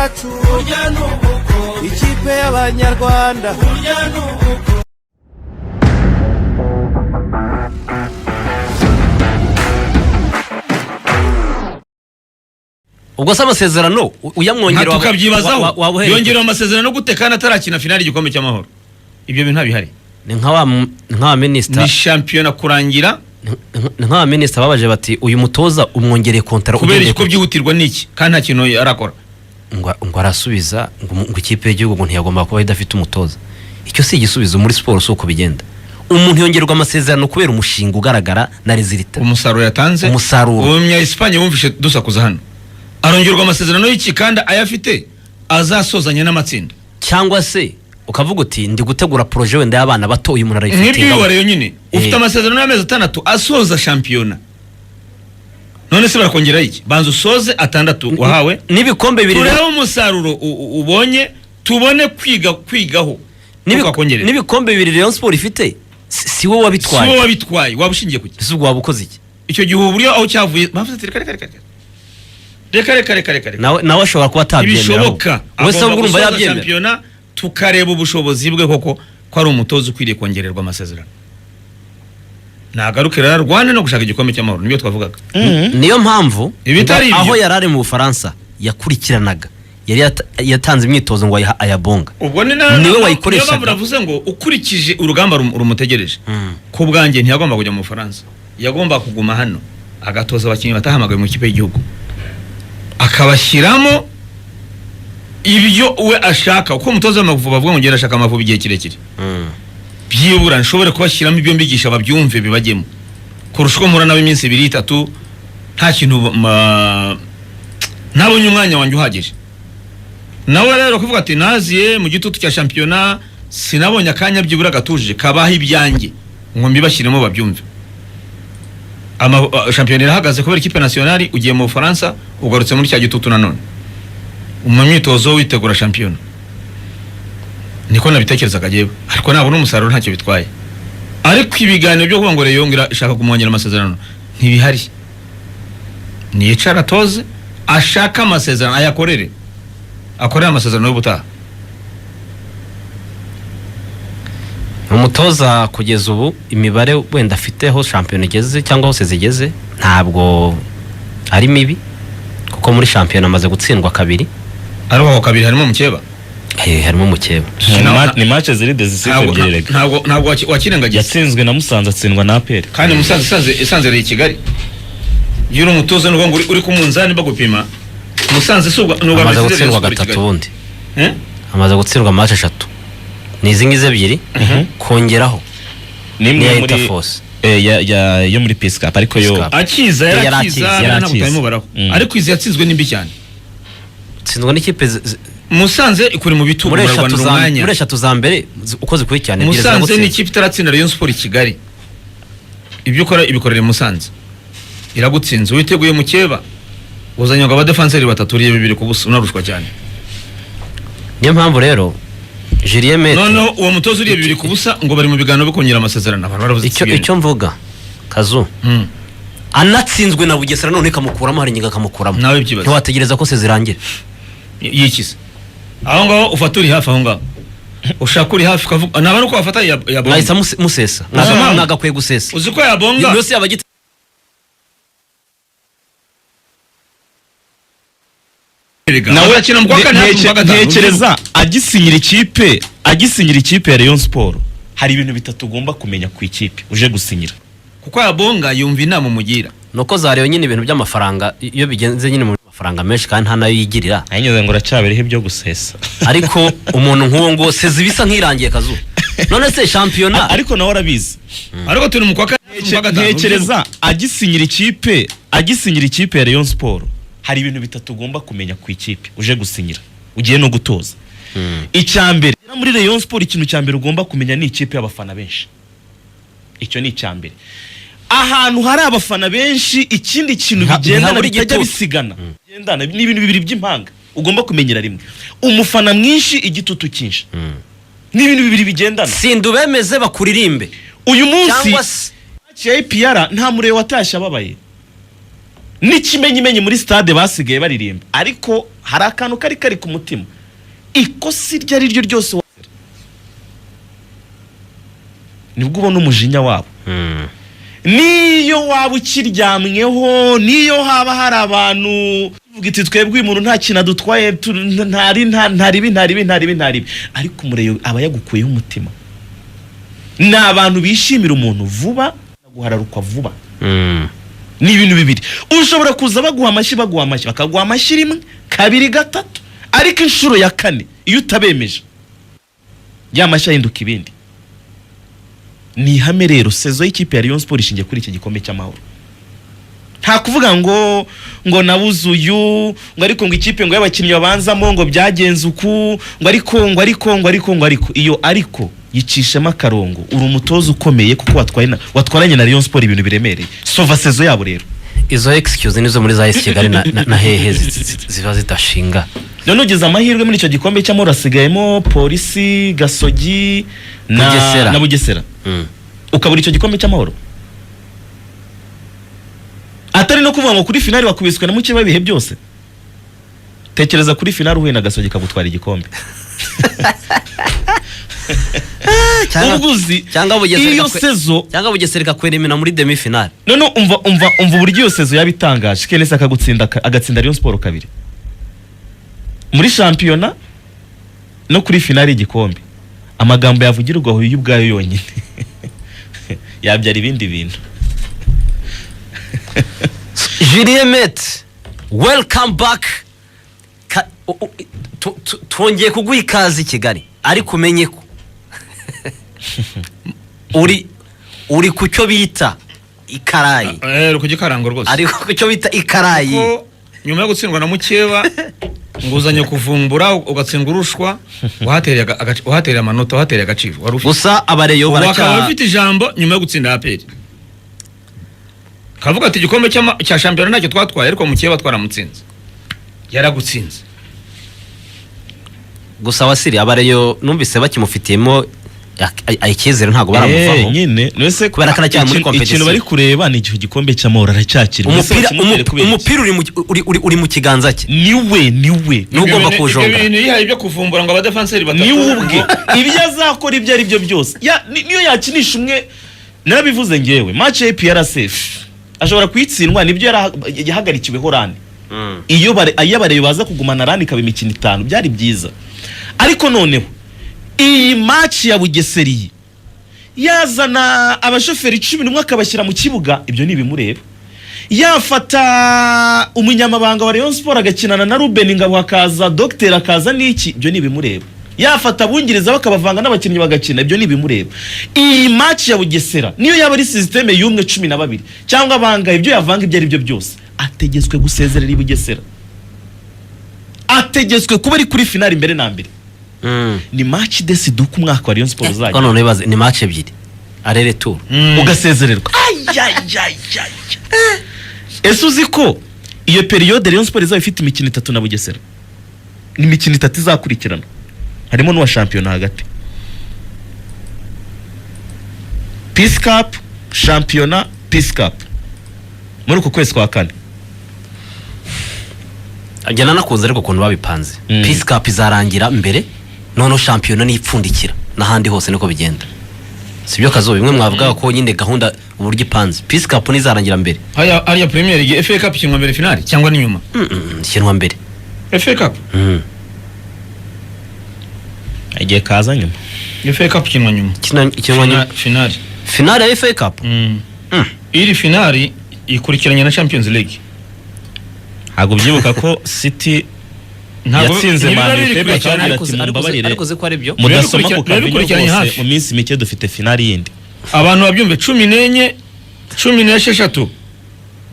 yacu, ikipe y'Abanyarwanda. Ubwo se amasezerano uyamwongera Nka tukabyibazaho. Waba uhereye- Yongerewe amasezerano gute kandi atarakina finali igikombe cy'amahoro? Ibyo bintu ntabihari. Ni nka wa minisita. Ni shampiyona kurangira. Ni nka wa minisita babaje bati: "Uyu mutoza umwongereye kontara Kubera ugendeye iki? Ko byihutirwa n'iki kandi nta kintu arakora? Ngo arasubiza ngo ikipe y'igihugu ngo ntiyagomba kuba idafite umutoza. Icyo si igisubizo muri siporo, si uko bigenda. Umuntu yongerwa amasezerano kubera umushinga ugaragara na résultat. Umusaruro yatanze. Umusaruro. Uwo munya Espagne wumvishe dusakuza hano, arongerwa amasezerano y'iki kandi ayafite azasozanya n'amatsinda? Cyangwa se ukavuga uti: "Ndi gutegura projet wenda y'abana bato, uyu muntu Nk'ibyo arayifitinga." wibariye nyine, ufite amasezerano y'amezi 6 asoza shampiyona, none se barakongeraho iki? Banza usoze 6 wahawe, N'ibikombe bibiri. turebe umusaruro ubonye, tubone kwiga kwigaho tukakongerera. N'ibikombe bibiri Rayon Sport ifite, si wowe Si wabitwaye. wowe wabitwaye, waba ushingiye ku ki? Ese ubwo waba ukoze iki? Icyo gihe uburyo aho cyavuye bavuze ati: "Reka, reka, reka, reka, reka, reka, reka, reka." Nawe ashobora kuba atabyemera. Ntibishoboka. Wese Agomba urumva gusoza yabyemera. shampiyona, tukareba ubushobozi bwe koko ko ari umutoza ukwiriye kongererwa amasezerano. Nagaruke rero arwane no gushaka igikombe cy'amahoro, nibyo twavugaga. Niyo mpamvu Ibitari ngo ibyo. aho yari ari mu Bufaransa yakurikiranaga, yari yatanze imyitozo ngo ayabonga. Ubwo ni na Niwe niyo wayikoreshaga. mpamvu navuze ngo ukurikije urugamba rumutegereje, ku bwanjye ntiyagomba kujya mu Bufaransa, yagomba kuguma hano agatoza abakinnyi batahamagawe mu ikipe y'igihugu, akabashyiramo ibyo we ashaka. Uko umutoza w'Amavubi avuga ngo: "Ngenda ashaka Amavubi igihe kirekire, byibura nshobore kubashyiramo ibyo mbigisha, babyumve bibajyemo," kurusha uko mpura nabo iminsi ibiri itatu nta kintu ntabonye umwanya wanjye uhagije. Nawe rero kuvuga ati: "Naziye mu gitutu cya shampiyona, sinabonye akanya byibura gatuje kabaho ibyanjye ngo mbibashyiremo babyumve." Shampiyona irahagaze kubera ikipe nationale, ugiye mu Bufaransa, ugarutse muri cya gitutu nanone mu myitozo witegura shampiyona. Niko nabitekerezaga jyewe, ariko nabona umusaruro ntacyo bitwaye. Ariko ibiganiro byo kuvuga ngo Rayon ishaka kumwongera amasezerano ntibihari. Niyicara atoze, ashake amasezerano, ayakorere, akorere amasezerano y'ubutaha. Umutoza kugeza ubu imibare wenda afite aho shampiyona igeze cyangwa hose zigeze ntabwo ari mibi, kuko muri shampiyona amaze gutsindwa kabiri. Ariko aho kabiri harimo mukeba. Harimo umukeba. Ni match ziri decisive Ntabwo ebyiri rega. Ntabwo wakirengagiza. Yatsinzwe na Musanze, atsindwa na APR. Kandi Musanze isanze i Kigali, iyo uri umutoza ni ukuvuga ngo uri ku munzani bagupima. Musanze si ubwa ni ubwa Amaze mbere itsinze gutsindwa Rayon Sports i gatatu. Kigali. Ubundi Eh? amaze gutsindwa match eshatu, ni izi ngizi ebyiri kongeraho Nimwe n'iya muri Interforce. Yo muri Peace Cup, ariko yo Peace Cup. Akiza Yari yarakiza. akiza, yari Ntabwo akiza. utabimubaraho. Ariko izi yatsinzwe ni mbi cyane. Tsindwa n'ikipe Musanze ikuri mu bitugu, muri eshatu bararwanira za umwanya. muri eshatu za mbere uko zikurikirana, ebyiri Musanze ni ziragutsinze. ikipe itaratsinda Rayon Sport i Kigali. Ibyo ukora ibikorera i Musanze, iragutsinze. Witeguye mukeba, uzanye ngo abadefanseri batatu, uriye 2-0, unarushwa cyane. Niyo mpamvu rero Julien Mete Noneho uwo mutoza uriye 2-0 ngo bari mu biganiro byo kongera amasezerano, abantu baravuze. Icyo mvuga, Kazu, anatsinzwe na Bugesera none ikamukuramo, hari ingingo akamukuramo. Nawe byibaze. Ntiwategereza ko se zirangira? Yikize aho ngaho, ufata uri hafi aho ngaho, ushaka uri hafi ukavuga naba nuko wafata ya bonga. Mwahita musesa. Uzi impamvu? Mwagakwiye gusesa. Uzi ko yabonga Yose yaba agite nawe akina mu kwa kane, hafi mu kwa gatanu. Ntekereza agisinyira ikipe ya Rayon Sport, hari ibintu bitatu ugomba kumenya ku ikipe uje gusinyira. Kuko yabonga yumva inama umugira. Nuko za Rayon nyine ibintu by'amafaranga iyo bigenze nyine mu mafaranga menshi kandi nta nayo yigirira. Nanyuze ngo uracyabereho ibyo gusesa. Ariko umuntu nk'uwo ngo seza ibisa nk'irangiye, Kazu, none se shampiyona Ariko nawe arabizi. Ariko turi mu kwa kane, mu kwa gatanu. Ntekereza agisinyira ikipe ya Rayon Sport, hari ibintu bitatu ugomba kumenya ku ikipe uje gusinyira, ugiye no gutoza. Icya mbere, muri Rayon Sport ikintu cya mbere ugomba kumenya ni ikipe y'abafana benshi. Icyo ni icya mbere. Ahantu hari abafana benshi, ikindi kintu bigendana nka buri bitajya gitutu. bisigana, bigendana, ni ibintu bibiri by'impanga ugomba kumenyera rimwe: umufana mwinshi, igitutu cyinshi. Ni ibintu bibiri bigendana. Sinda ubemeze bakuririmbe. Uyu munsi Cyangwa se match ya APR, nta murebe watashye ababaye. N'ikimenyimenyi, muri stade basigaye baririmba, ariko hari akantu kari ku mutima. Ikosa iryo ari ryo ryose nibwo ubona umujinya wabo. Niyo waba ukiryamweho, niyo haba hari abantu uvuga iti: "Twebwe uyu muntu nta kintu adutwaye, ntari ntaribi ntaribi ntaribi ntaribi," ariko umureyo aba yagukuyeho umutima. Ni abantu bishimira umuntu vuba, guhararukwa vuba. Ni ibintu bibiri: ushobora kuza baguha amashyi, baguha amashyi, bakaguha amashyi rimwe, kabiri, gatatu, ariko inshuro ya kane iyo utabemeje, ya mashyi ahinduka ibindi. Ni ihame rero, saison y'ikipe ya Rayon Sport ishingiye kuri iki gikombe cy'Amahoro. Nta kuvuga ngo nabuze uyu, ngo ariko ngo ikipe ngo y'abakinnyi babanzamo ngo byagenze uku, ngo ariko ngo ariko ngo ariko ngo ariko iyo ariko yicishemo akarongo. Uri umutoza ukomeye kuko watwaranye na Rayon Sport ibintu biremereye. Sova saison yabo rero. Izo excuse nizo muri za AS Kigali na hehe ziba zidashinga. None ugize amahirwe muri icyo gikombe cy'Amahoro hasigayemo Polisi, Gasogi na Bugesera. Na Bugesera. Ukabura icyo gikombe cy'Amahoro, atari no kuvuga ngo kuri finali wakubiswe na mukeba ibihe byose. Tekereza kuri finali uhuye na Gasogi kagutwara igikombe. Ubwo uzi Cyangwa Bugesera iyo saison cyangwa Bugesera ikakwerimina muri demi finale. None umva uburyo iyo saison yaba itangaje. KNC akagutsinda, agatsinda Rayon Sport kabiri muri shampiyona no kuri finali y'igikombe, amagambo yavugirwa aho yo ubwayo yonyine yabyara ibindi bintu. Julien Mete, welcome back. Twongeye kuguha ikaze i Kigali, ariko umenye ko uri ku cyo bita ikarayi. Eh, ku gikarango rwose. Ari ku cyo bita ikarayi. Ko nyuma yo gutsindwa na mukeba, nguzanye kuvumbura, ugatsindwa urushwa, wahatereye amanota, wahatereye agaciro wari ufite. Gusa abareyo Ubu akaba baracya afite ijambo nyuma yo gutsinda APR, kavuga ati: "Igikombe cya shampiyona ntacyo twatwaye, ariko mukeba twaramutsinze, yaragutsinze." Gusa wasiri abareyo numvise bakimufitiyemo icyizere, ntabwo baramuvaho. Nyine nese Kubera ko aracyari muri competition. Ikintu bari kureba ni igihe gikombe cy'Amahoro aracyakira. Umupira umupira uri mu kiganza cye. Niwe, niwe. Niwe ugomba Ibyo kuwujonga. bintu yihaye byo kuvumbura ngo abadefanseri batatu Niwe ubwe, ibyo azakora ibyo ari byo byose, niyo yakinisha umwe, narabivuze ngewe, match ya APRSF ashobora kuyitsindwa, nibyo yahagarikiweho rani. Iyo abareyo baza kugumana rani ikaba imikino itanu byari byiza, ariko noneho iyi match ya Bugesera iyi yazana abashoferi 11 akabashyira mu kibuga, ibyo ni ibimureba. Yafata umunyamabanga wa Rayon Sport agakinana na Ruben Ngabo, hakaza Dr, akaza n'iki, ibyo ni ibimureba. Yafata abungiriza bakabavanga n'abakinnyi bagakina, ibyo ni ibimureba. Iyi match ya Bugesera niyo yaba ari système y'umwe 12 cyangwa bangaye, ibyo yavanga ibyo ari byo byose, ategetswe gusezerera i Bugesera, ategetswe kuba ari kuri finali mbere na mbere. Ni match décide uko umwaka wa Rayon Sport Ko uzajya. None bibaze, ni match ebyiri aller-retour. Ugasezererwa. Ayayayaya, ese uzi ko iyo période Rayon Sport izaba ifite imikino itatu na Bugesera? Ni imikino itatu izakurikirana, harimo n'uwa shampiyona hagati, Peace Cup, shampiyona, Peace Cup muri uku kwezi kwa kane. Njye nanakunze ariko ukuntu babipanze. Peace Cup izarangira mbere, noneho shampiyona nipfundikira. N'ahandi hose niko bigenda, sibyo kazuba? Bimwe mwavuga ko nyine gahunda uburyo ipanze, Peace Cup nizarangira mbere. Hariya Premier League, FA Cup ikinwa mbere finali cyangwa ni nyuma? Ikinwa mbere. FA Cup. Igihe kaza nyuma. FA Cup ikinwa nyuma. Ikinwa nyuma. Finali. Finale ya FA Cup. Iri finali ikurikiranye na Champions League. Ntabwo ubyibuka ko City Ntabwo yatsinze ntibiba Man U, biri Pep kure cyane. akababwira Ariko ati: "Mumbabarire, ariko uzi ko ari byo. mudasoma ku Biba kavinyo bikurikiranye rwose, hafi. mu minsi mike dufite finali yindi." Abantu babyumve: 14, 16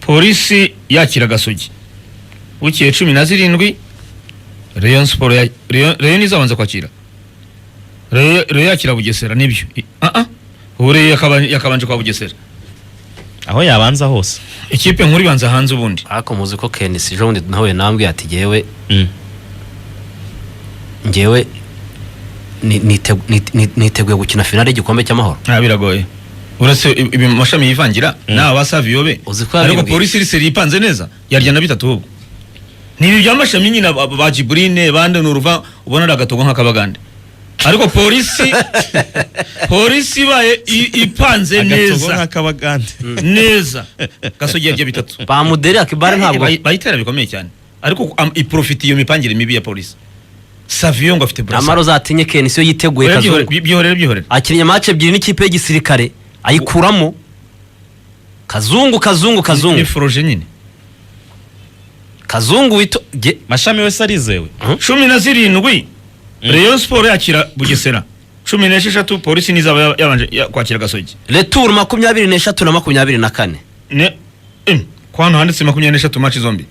Polisi yakira Gasogi, bukeye 17 Rayon Sport ya Rayon izabanza kwakira Rayon yakira Bugesera, nibyo. Ah ah, ubu Rayon yakabanje kwa Bugesera. Aho yabanza hose. Ikipe nkuru ibanza hanze ubundi. Ariko muzi ko KNC ejo bundi nahuye nambwiye ati: "Jyewe ngewe niteguye gukina finale y'igikombe cy'Amahoro." Nta, biragoye. Uretse ibi Mashami yivangira n'aba ba Savio be. Uzi ko Ariko yabimbwiye. Polisi iri seri ipanze neza, yarya na bitatu ahubwo. Ni ibi bya Mashami nyine, ba Jibrine bande nuruva ubona ari agatogo nk'akabagande. Ariko Polisi ibaye ipanze Agatogo neza nk'akabagande. neza, Gasogi yarya bitatu. Bamuderi Akibare ntabwo Bayitera bikomeye cyane, ariko iprofita iyo mipangire mibi ya Polisi. Savio ngo afite Nyamara burasa. uzatinye KNC iyo yiteguye. Oya, Kazungu. byihorere, byihorere. Akinnye match ebyiri n'ikipe y'igisirikare ayikuramo. Kazungu, Kazungu, Ni Kazungu. Foroje nyine. Kazungu wito Mashami wese arizewe. 17 Rayon Sport yakira Bugesera, 16 Polisi nizaba yabanje kwakira Gasogi. Retour 23 na 24. Ne kwa hano handitse 23 match zombi.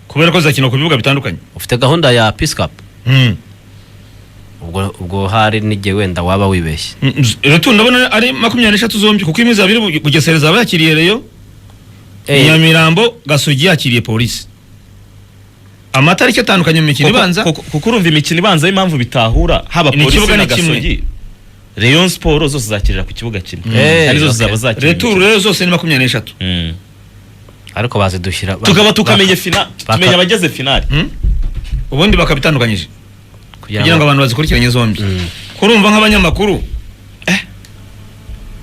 Kubera ko zizakina ku bibuga bitandukanye. Ufite gahunda ya Peace Cup. Ubwo hari n'igihe wenda waba wibeshye. Retour ndabona ari 23 zombi, kuko imwe izaba iri Bugesera izaba yakiriye Rayon, Nyamirambo Gasogi yakiriye Polisi, amatariki atandukanye mu mikino ibanza. Kuko urumva imikino ibanza y'impamvu bitahura, haba Ni Polisi ikibuga na ni kimwe. Gasogi, Rayon Sport zose zakirira ku kibuga kimwe, kandi zose zaba zakira Retour imikino. rero zose ni 23. Ariko bazidushyira Tukaba tukamenya fina tumenya abageze finali. Ubundi bakabitandukanyije kugira ngo abantu bazikurikiranye zombi. Kurumva nk'abanyamakuru,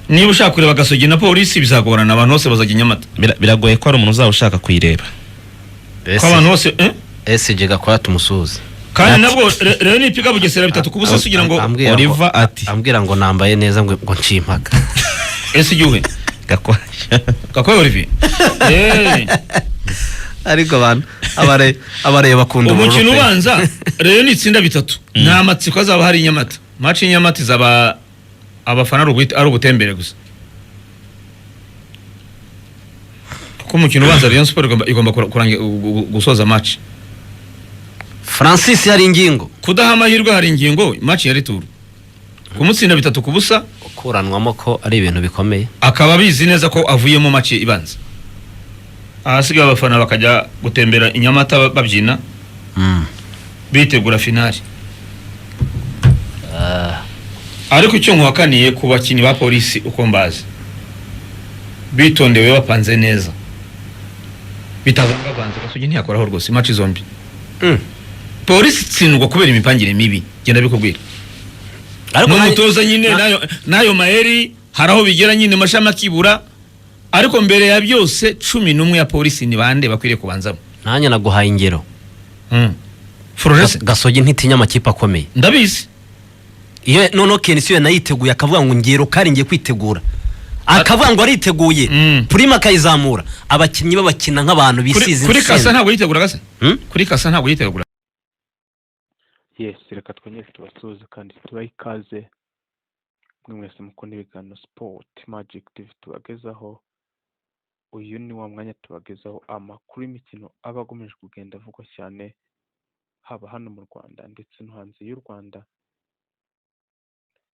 niba ushaka kureba Gasogi na Polisi bizagorana, abantu bose bazajya i Nyamata. Biragoye ko hari umuntu uzaba ushaka kuyireba. Ko abantu bose SG Gakora tumusuhuze. Kandi nabwo rero nipiga Bugesera 3-0 kugira ngo Ambwira ngo- Oliver ati ambwira ngo nambaye neza, ngo nciye impaka. Ese igihe Gakwaya. Gakwaya Olivier. Ariko abantu abareba bakunda ubururu Umukino pe. ubanza rero ni itsinda bitatu, nta matsiko azaba hari i Nyamata. Match y'i Nyamata izaba abafana ari ubutembere gusa, kuko umukino ubanza Rayon Sport igomba gusoza match. Francis hari ingingo. Kudaha amahirwe hari ingingo match ya retour kumutsinda 3-0. Gukuranwamo ko ari ibintu bikomeye. Akaba abizi neza ko avuyemo match ibanza, ahasigaye abafana bakajya gutembera i Nyamata babyina, bitegura finali. Ariko icyo nkuhakaniye ku bakinnyi ba Polisi, uko mbazi, bitondewe, bapanze neza, bitavangavanze, Gasogi ntiyakoraho rwose match zombi. Polisi itsindwa kubera imipangire mibi, genda bikubwira. Ariko N'umutoza nyine n'ayo mayeri hari aho bigera nyine Mashami akibura, ariko mbere ya byose 11 ya Polisi ni bande bakwiriye kubanzamo? Nanjye naguhaye ingero. Florence. Gasogi ntitinya amakipe akomeye. Ndabizi. Iyo noneho KNC yanayiteguye akavuga ngo ngero kari ngiye kwitegura, akavuga ngo ariteguye, prime akayizamura, abakinnyi babakina nk'abantu bisize Kuri Kasa insenda. ntabwo yiteguraga se? Hmm? Kuri Kasa ntabwo yitegura. Yes, reka twongere tubasuhuze kandi tubahe ikaze mwe mwese mukunda ibiganiro Sport Magic TV tubagezaho. Uyu ni wa mwanya tubagezaho amakuru y'imikino aba akomeje kugenda avugwa cyane, haba hano mu Rwanda ndetse no hanze y'u Rwanda.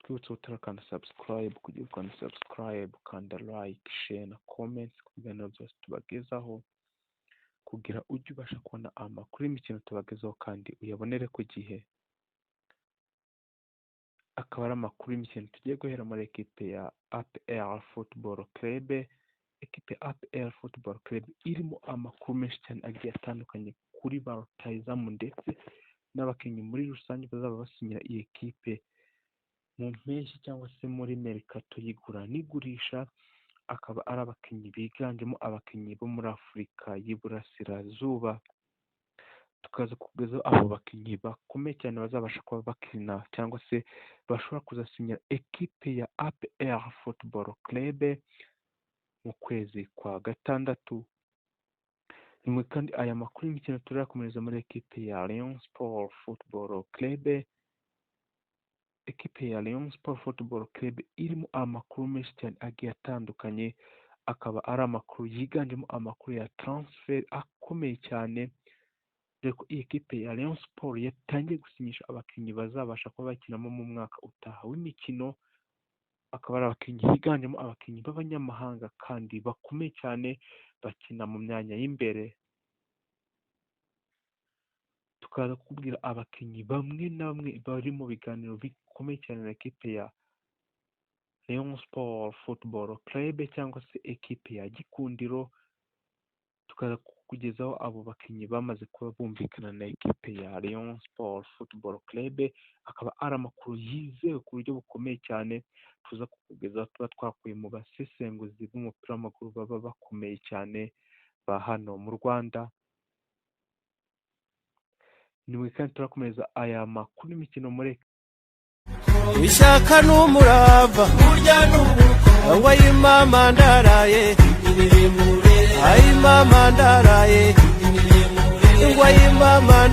Twibutse utarakanda subscribe kugira ukanda subscribe, kanda like, share na comment ku biganiro byose tubagezaho, kugira ujye ubasha kubona amakuru y'imikino tubagezaho kandi uyabonere ku gihe. Akaba ari amakuru y'imikino tugiye guhera muri ekipe ya APR Football Club. Ekipe ya APR Football Club irimo amakuru menshi cyane agiye atandukanye kuri ba rutahizamu ndetse n'abakinnyi muri rusange bazaba basinyira iyi ekipe mu mpeshyi cyangwa se muri mercato y'igura n'igurisha. Akaba ari abakinnyi biganjemo abakinnyi bo muri Afurika y'Iburasirazuba. Tukaza kugezaho abo bakinnyi bakomeye cyane bazabasha kuba bakina cyangwa se bashobora kuzasinyira ekipe ya APR Football Club mu kwezi kwa gatandatu. Ni kandi aya makuru y'imikino turayakomereza muri ekipe ya Rayon Sport Football Club. Ekipe ya Rayon Sport Football Club irimo amakuru menshi cyane agiye atandukanye, akaba ari amakuru yiganjemo amakuru ya transfer akomeye cyane, dore ko iyi ekipe ya Rayon Sport yatangiye gusinyisha abakinnyi bazabasha kuba bakinamo mu mwaka utaha w'imikino. Akaba ari abakinnyi higanjemo abakinnyi b'abanyamahanga kandi bakomeye cyane bakina mu myanya y'imbere. Tukaza kukubwira abakinnyi bamwe na bamwe bari mu biganiro bikomeye cyane na ekipe ya Rayon Sport Football Club cyangwa se ekipe ya Gikundiro, tukaza kukugezaho abo bakinnyi bamaze kuba bumvikana na ekipe ya Rayon Sport Football Club, akaba ari amakuru yizewe ku buryo bukomeye cyane tuza kukugezaho, tuba twakuye mu basesenguzi b'umupira w'amaguru baba bakomeye cyane ba hano mu Rwanda. Ni kandi turakomeza aya makuru y'imikino muri Ishyaka n'umurava, wayimama ndaraye, ayimama ndaraye, wayimama.